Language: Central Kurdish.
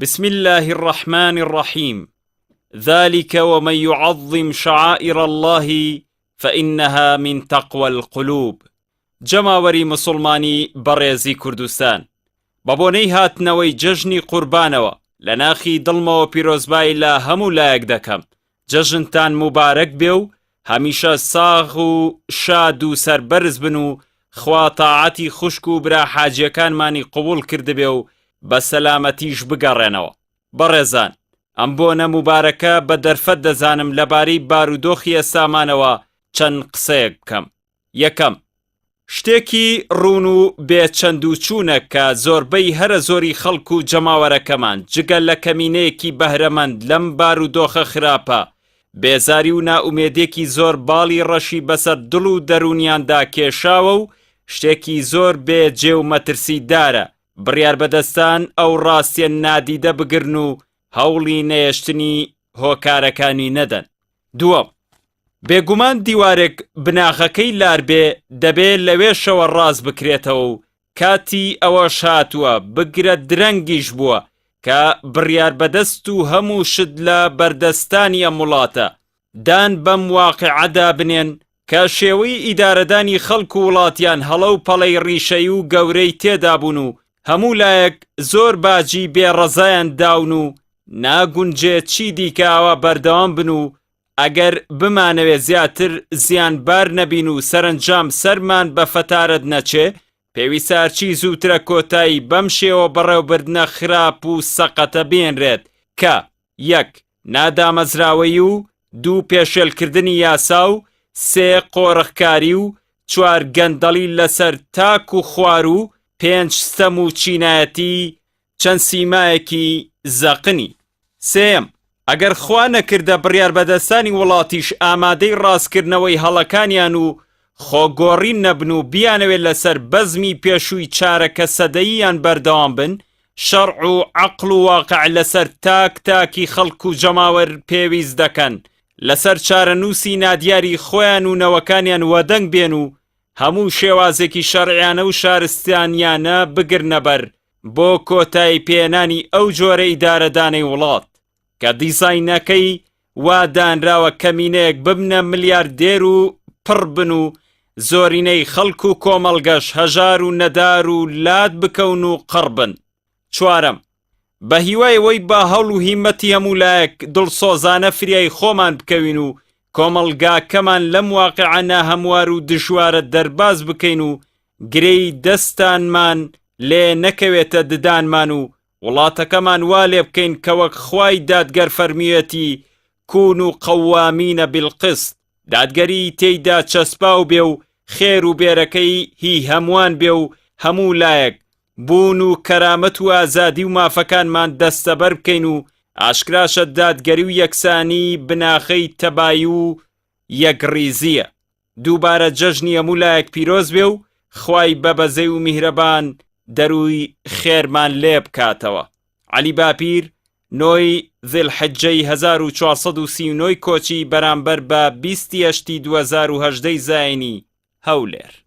بسم اللە الرحمن الرحیم ذلک ومن یعظم شعائر اللە فإنها من تقوی القلوب جەماوەری مسوڵمانی بەڕێزی کوردستان بە بۆنەی هاتنەوەی جەژنی قوربانەوە لە ناخی دڵمەوە پیرۆزبایی لە هەموو لایەک دەکەم جەژنتان موبارەک بێ و هەمیشە ساغ و شاد و سەربەرز بن و خوا تاعەتی خوشک و برا حاجیەکانمانی قبوڵ کردبێ و بە سەلامەتیش بگەڕێنەوە. بەڕێزان ئەم بۆنە موبارەکە بە دەرفەت دەزانم لەبارەی بارودۆخی ئێستامانەوە چەند قسەیەک بکەم. یەکەم، شتێکی ڕوون و بێ چەند و چوونە کە زۆربەی هەرە زۆری خەڵک و جەماوەرەکەمان جگە لە کەمینەیەکی بەهرەمەند لەم بارودۆخە خراپە بێزاری و نائومێدێکی زۆر باڵی ڕەشی بەسەر دڵ و دەروونیاندا کێشاوە و شتێکی زۆر بێ جێ و مەترسیدارە بڕیاربەدەستان ئەو ڕاستیە نادیدە بگرن و هەوڵی نەیەشتنی هۆکارەکانی نەدەن. دووەم، بێگومان دیوارێک بناغەکەی لار بێ دەبێ لەوێشەوە ڕاست بکرێتەوە و کاتی ئەوەش هاتووە بگرە درەنگیش بووە کە بڕیاربەدەست و هەموو شت لە بەردەستانی ئەم وڵاتە دان بەم واقیعەدا بنێن کە شێوەی ئیدارەدانی خەڵک و وڵاتیان هەڵە و پەڵەی ڕیشەیی و گەورەی تێدابوون و هەموو لایەک زۆر باجی بێ ڕەزایان داون و ناگونجێ چی دیکە ئاوا بەردەوام بن و ئەگەر بمانەوێ زیاتر زیانبار نەبین و سەرەنجام سەرمان بە فەتارەت نەچێ پێویستە هەرچی زووترە کۆتایی بەم شێوە بەڕێوبردنە خراپ و سەقەتە بێنرێت کە، یەک، نادامەزراوەیی و دوو پێشێلکردنی یاسا و سێ قۆرخکاری و چوار گەندەڵی لەسەر تاک و خوار و پێنج ستەم و چینایەتی چەند سیمایەکی زەقنی. سێیەم، ئەگەر خوا نەکردە بڕیاربەدەستانی وڵاتیش ئامادەی ڕاستکردنەوەی هەڵەکانیان و خۆگۆڕین نەبن و بیانەوێت لەسەر بەزمی پێشووی چارەکە سەدەییان بەردەوام بن، شەرع و عەقڵ و واقع لەسەر تاک تاکی خەڵک و جەماوەر پێویست دەکەن لەسەر چارەنووسی نادیاری خۆیان و نەوەکانیان وەدەنگ بێن و هەموو شێوازێکی شەرعیانە و شارستانیانە بگرنەبەر بۆ کۆتایی پێنانی ئەو جۆرە ئیدارەدانەی وڵات کە دیزاینەکەی وا دانراوە کەمینەیەک ببنە ملیاردێر و پڕ بن و زۆرینەی خەڵک و کۆمەڵگەش هەژار و نەدار و لات بکەون و قڕ بن. چوارەم، بە هیوای ئەوەی بە هەوڵ و هیمەتی هەموو لایەک دڵسۆزانە فریای خۆمان بکەوین و کۆمەڵگاکەمان لەم واقیعە ناهەموار و دژوارە دەرباز بکەین و گرێی دەستانمان لێ نەکەوێتە ددانمان و وڵاتەکەمان وا لێ بکەین کە وەک خوای دادگەر فەرموویەتی کونوا قوامین بالقسط دادگەریی تێیدا چەسپاو بێ و خێر و بێرەکەی هی هەمووان بێ و هەموو لایەک بوون و کەرامەت و ئازادی و مافەکانمان دەستەبەر بکەین و ئاشکراشە دادگەری و یەکسانی بناغەی تەبایی و یەکڕیزییە. دووبارە جەژنی هەموو لایەک پیرۆز بێ و خوای بەبەزەی و میهرەبان دەرووی خێرمان لێ بکاتەوە. عەلی باپیر نۆی ذی الحجەی 1439 کۆچی بەرامبەر بە 20 ی هەشتی 2018 زاینی، هەولێر.